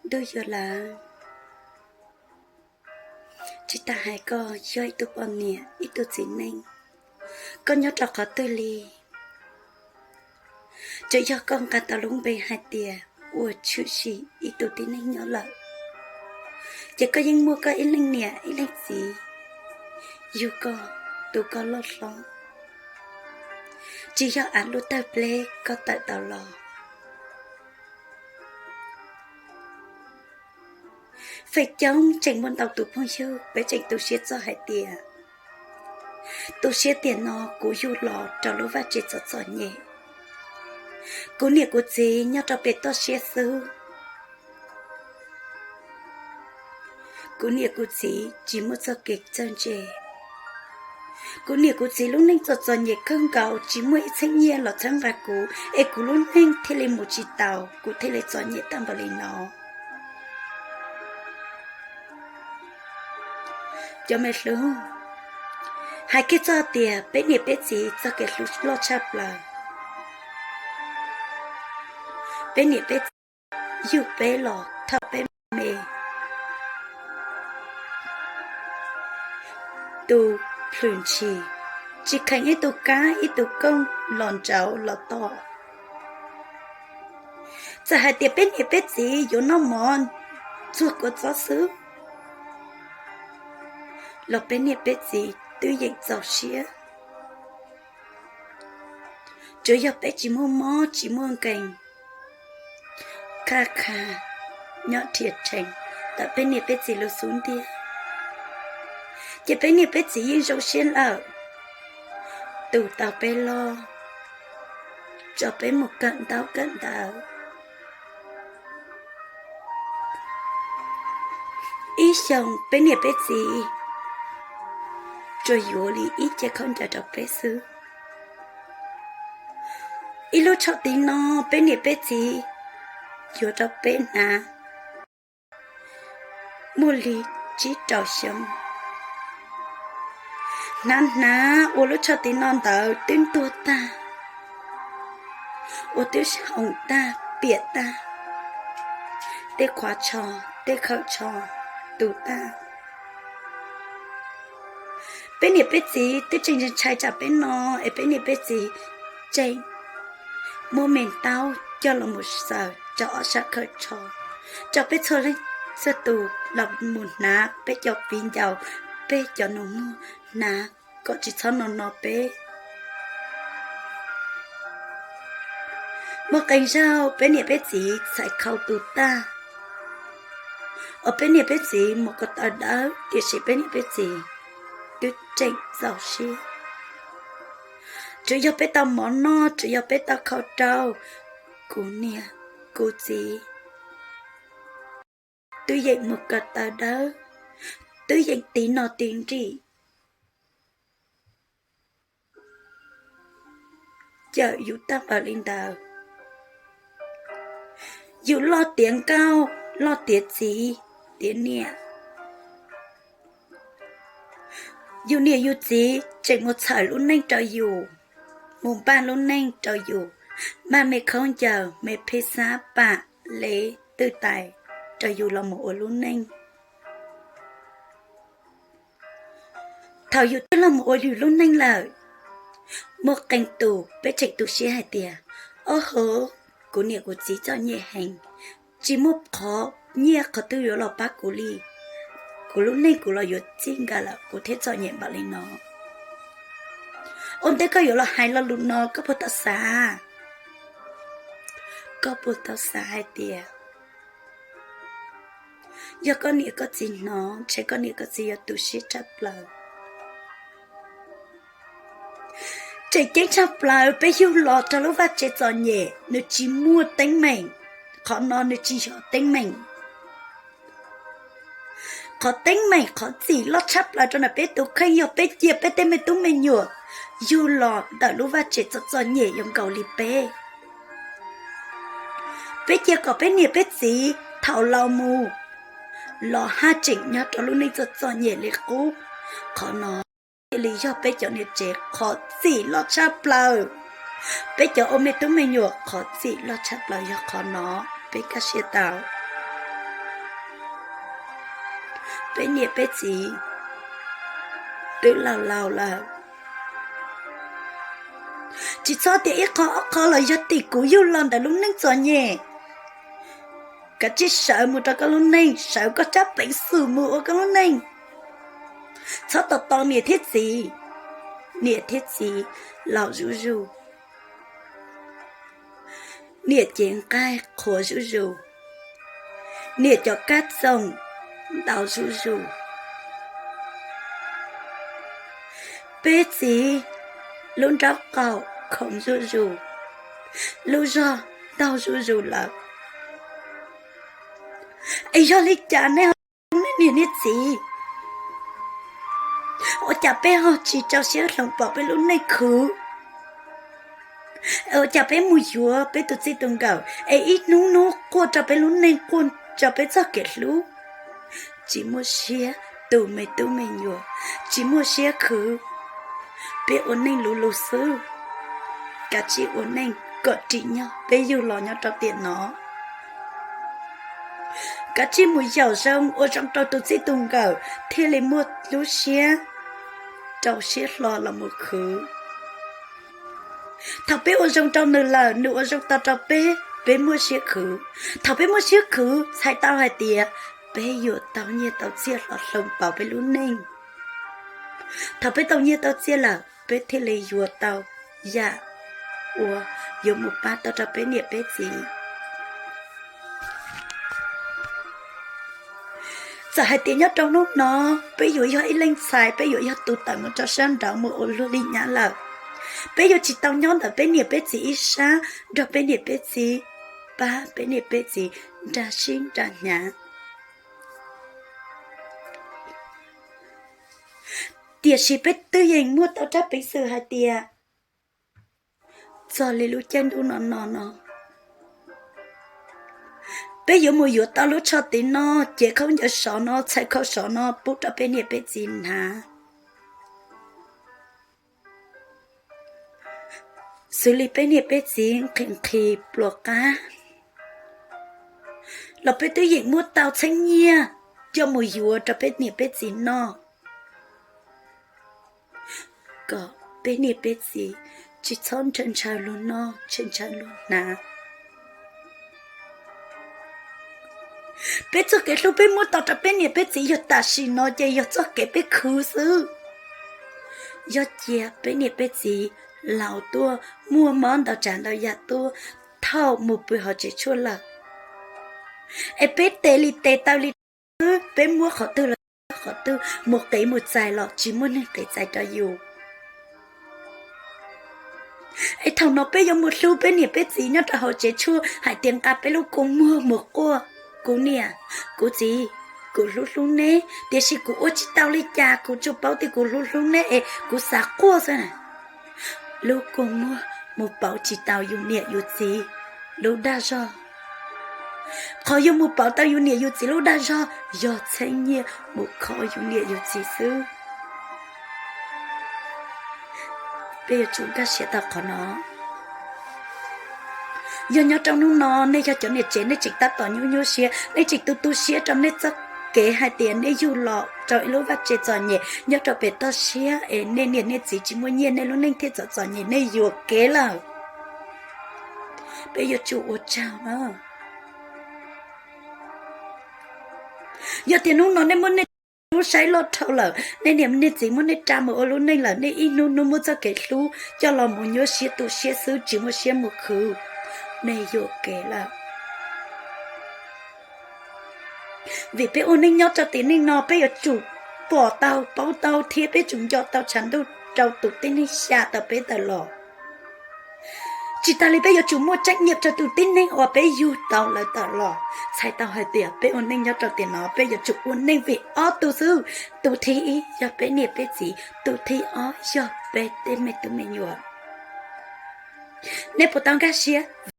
Ntuj yuav lawm, tsis tas hais koj yog ib tug poj niam ib tug txiv neej, koj nyob rau qhov twg li, tsuas yog koj nqa tau lub npe hais tias ua tshwm sim ib tug tib neeg nyob lawm, ces koj yeej muaj koj ib leej niam ib leej txiv yug koj, tu koj loj hlob. Tsis yog av lub tawg pleb koj tawm tau los. Feem coob tseem muaj ntau tus phooj ywg peb tseem tu siab txog hais tias, tu siab tiam no kuv yug los rau lub vaj tse txom txom nyem, kuv niam kuv txiv nyob rau pem toj siab xwb. Kuv niam kuv txiv tsis muaj txoj kev txawj ntse. Kuv niam kuv txiv lub neej txom txom nyem kawg nkaus, tsis muaj ib txheeb nyiaj los txhawb nqa kuv, es kuv lub neej thiaj li mus tsis taus, kuv thiaj li txom nyem tag npaum li no. Cov me hlub, hais kiag txog tias peb niam peb txiv txoj kev hlub loj tshaj plaws. Peb niam peb txiv yug peb los thaum peb me me, tu plhws ntshis, tsis kheev ib tug kab ib tug kooj los ntsauv los tom. Txawm hais tias peb niam peb txiv yuav noj mov txuag kua txob xwb los peb niam peb txiv twb yeem txaus siab. Tsuas yog peb tsis muaj mob tsis muaj nkees, khaj kha nyob rhiab rhees tawm peb niam peb txiv lub xub ntiag, ces peb niam peb txiv yeej zoo siab lawm, tu tau peb loj, tso peb mus kawm ntaub kawm ntawv. Ib xyoos peb niam peb txiv tsuas yuav li ib ce khaub ncaws rau peb xwb. Ib lub tsho tiv no peb niam peb txiv yuav rau peb hnav muaj li tsib rau xyoo. Hnav hnav ua lub tsho tiv no ntawd twb ntuag tag, ua twb hoom tag piam tag, tej qhuav tsho, tej khawm tsho tu tag. Peb niam peb txiv twb tseem ntshai tsam peb no, es peb niam peb txiv tseem muab me ntaub coj los mus xaws rau ob sab khawm tsho, rau peb txhua leej txhua tus los mus hnav peb cov viv ncaus, peb cov nus muag hnav kom tsis txhob no no peb. Muaj qee zaug peb niam peb txiv txhais khau tu tag, uas peb niam peb txiv mus ko taw dawb, tiam sis peb niam peb txiv twb tseem txaus siab. Tsuas yog peb tau mov noj, tsuas yog peb tau khau rau, kuv niam kuv txiv twb yeem mus ko taw dawb, twb yeem tiv no tiv nrim cawm yus tag npaum li ntawd. Yus loj tiav nkauj loj tiav txiv tiav niam, yus niam yus txiv tseem mus txhawm lub neej rau yus, mus npaj lub neej rau yus, npaj me khaub ncaws me phij xab pam lev twj tais rau yus los mus ua lub neej. Thaum yus twb los mus ua yus lub neej lawm, muaj qee tus peb tseem tu siab hais tias, ob hov, kuv niam kuv txiv txom nyem heev, tsis muaj qhov nyiaj qhov twg yuav los pab kuv li. Kuv lub neej kuv los yuav txij nkawm lawm kuv thiaj txom nyem npaum li no. Ua ntej koj yuav los hais lo lus no koj puas tau xav? Koj puas tau xav hais tias yog koj niam koj txiv hnov ntshe koj niam koj txiv yuav tu siab tshaj plaws. Tseem ceeb tshaj plaws peb yug los rau lub vaj tse txom nyem, nws tsis muaj teeb meem. Qhov no nws tsis yog teeb meem. Qhov teeb meem qhov txim loj tshaj plaws rau ntawm peb tus kheej yog peb cia peb tej me tub me nyuam yug los ntawm lub vaj tse txom txom nyem yuav nkaus li peb. Peb cia kom peb niam peb txiv thaum laus mus los haj tseem nyob rau lub neej txom txom nyem li qub. Qhov no thiaj li yog peb cov niam tsev qhov txim loj tshaj plaws. Peb cov ua me tub me nyuam qhov txim loj tshaj plaws yog qhov no. Peb kaj siab tau. Peb niam peb txiv twb laus laus lawm, tsis txhob tias ib qho ob qho los yog tim kuv yug los ntawm lub neej txom nyem. Kav tsij sawv mus rau koj lub neej, sawv koj tsab peev xwm mus ua koj lub neej. Txhob tos tos niam thiab txiv, niam thiab txiv laus zuj zus, niam cev nqaij qhuav zuj zus, niam cov kab txoom ntau zuj zus, peb txiv lub nraub qaum khoov zuj zus, lub zog ntaug zuj zus lawm. Es yog li cas nej ho, nej niam nej txiv, ua cas peb ho tsis rau siab hloov pauv peb lub neej khwv? Ua cas peb mus yuav peb tus txij tus nkawm es ib hnub hnub quaj rau peb lub neej, quaj rau peb txoj kev hlub, tsis muaj siab tu me tub me nyuam, tsis muaj siab khwv, peb ua neej luv luv xwb. Kav tsij ua neej kom rim nyog peb yug los nyob rau tiam no. Kav tsij mus yaum zoo ua zoo rau tus txij tus nkawm thiaj li muaj lub siab rau siab hlo los mus khwv. Thaum peb ua zoo rau nws lawm, nws ua zoo tau rau peb, peb muaj siab khwv. Thaum peb muaj siab khwv, txhais tau hais tias peb yuav tau nyiaj tau txiaj los hloov pauv peb lub neej. Thaum peb tau nyiaj tau txiaj lawm, peb thiaj li yuav tau yam uas yuav mus pab tau rau peb niam peb txiv. Txawm hais tias nyob rau hnub no peb yuav yog ib leej ntxhais, peb yuav yog tus tawm mus rau sab nraud mus ua luag li nyab lawm, peb yuav tsis tau nyob ntawm peb niam peb txiv ib sab nrog peb niam peb txiv pab peb niam peb txiv nra sib nra hnyav. Tiam sis peb twb yeej muaj tau rab peev xwm hais tias txog li lub caij ntuj no no no, peb yuav mus yuav tau lub tsho tiv no, cev khaub ncaws sov no, txhais khau sov no pub rau peb niam peb txiv hnav, xws li peb niam peb txiv nqhis nqhis pluas qab los peb twb yeej muab tau txheeb nyiaj coj mus yuav rau peb niam peb txiv noj, kom peb niam peb txiv tsis txhob ntshaw ntshaw luag noj ntshaw ntshaw luag hnav. Peb txoj kev hlub peb muab tau rau peb niam peb txiv yog tam sim no ces yog txoj kev peb khwv xwb. Yog cia peb niam peb txiv laus tuaj muaj mob ntau tsav ntau yam tuaj, thaum mus pw hauv tsev tshuaj lawm, es peb tes li tes taw li xwb, peb muab qhov twg los qhov twg, mus qiv mus txais los tsis muaj neeg qiv txais rau yus. Es thaum no peb yuav mus hlub peb niam peb txiv nyob rau hauv tsev tshuaj hais tias nqa peb lub kua muag mus quaj, kuv niam, kuv txiv, kuv hlub hlub neb, tiam sis kuv ua tsis tau li cas, kuv tsuas paub tias kuv hlub hlub neb es kuv xav quaj xwb na. Lub kua muag mus pauv tsis tau yus niam yus txiv lub dag zog. Qhov yuav mus pauv tau yus niam yus txiv lub dag zog yog txheeb nyiaj mus kho yus niam yus txiv xwb. Peb yuav tsum nkag siab tau qhov no. Yog nyob rau hnub no nej yog cov niam tsev, nej tseem tab tom nyuaj nyuaj siab, nej tseem tu tu siab rau nej txoj kev hais tias nej yug los rau ib lub vaj tse txom nyem nyob rau pem toj siab es nej niam nej txiv tsis muaj nyiaj, nej lub neej thiaj txom txom nyem, nej yuam kev lawm. Peb yuav tsum ua tsaug na. Yog tias hnub no nej muab nej lub saib loj dhau lawm, nej niam nej txiv muab nej tsa mus ua lub neej lawm, nej ib hnub hnub muab txoj kev hlub coj los mus nyuaj siab tu siab xwb, tsis muaj siab mus khwv, nej yuam kev lawm. Vim peb ua neej nyob rau tiam neej no, peb yuav tsum pom tau, paub tau thiab peb tsum nco tau tshav ntuj rau tus tib neeg xya tau peb tawm los. Tsis tas li peb yuav tsum muaj tseeb nyiam rau tus tib neeg uas peb yug tau lawv tawm los. Txhais tau hais tias peb ua neej nyob rau tiam no peb yuav tsum ua neej vim ob tug xwb. Tus thib ib yog peb niam peb txiv, tus thib ob yog peb tej me tub me nyuam. Nej puas tau nkag siab?